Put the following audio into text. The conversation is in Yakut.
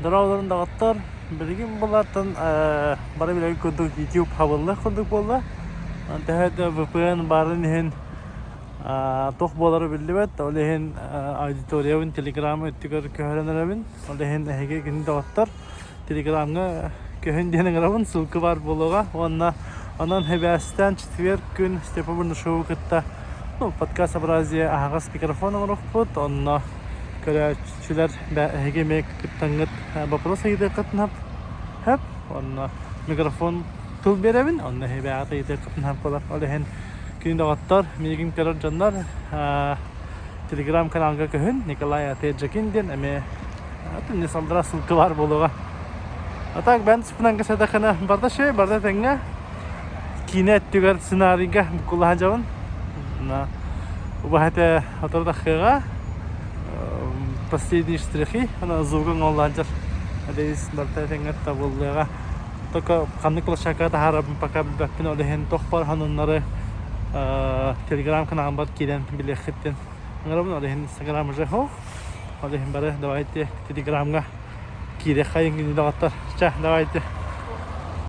Дорооболорун доҕоттор, билигин булааттан бары билэргит курдук YouTube хабыллыах курдук буолла. Төһө да VPN баарын иһин туох буолара биллибэт. Ол иһин аудиториябын Telegram өттүгэр көһөрөн эрэбин. Ол иһин эһиги күндү доҕоттор, Телеграмҥа көһүн диэн ыҥырабын, ссылка баар буолуоҕа. Уонна онон сибээстээн четверг күн Степа Бурнашову кытта ну, подкаст Абразия аһаҕас микрофон оҥоруохпут. Онно көрөөччүлэр эһиги эмиэ кыттаҥҥыт вопрос ыйытыаххытын сөп. Онно микрофон тыл биэрэбин, онно эһиги бэйэҕит ыйытыаххытын сөп буолар. Ол иһин күн доҕоттор, миигин көрөр дьоннор телеграм-каналга көһүн Николай Атеджакин диэн эмиэ не салдыра ссылка баар буолуоҕа. А так бэн сыпынан кэсэтэххинэ барда шей, барда тэҥҥэ. Киинэ өттүгэр сценарийга буккулаһа дьабын. Убаһата отордахыаҕа последние штрихи, ана звугун оҥоллоон Надеюсь, барда тэҥҥэ табыллыаҕа. Только ханнык площадкаҕа таһаарарбын пока билбэппин, ол иһин туох баар сонуннары телеграм-каналбар киирэн билиэххит ыҥырабын, ол иһин инстаграм уже суох. Ол иһин бары давайте телеграмҥа киириэххэйиҥ доҕоттор. Чэ, давайте.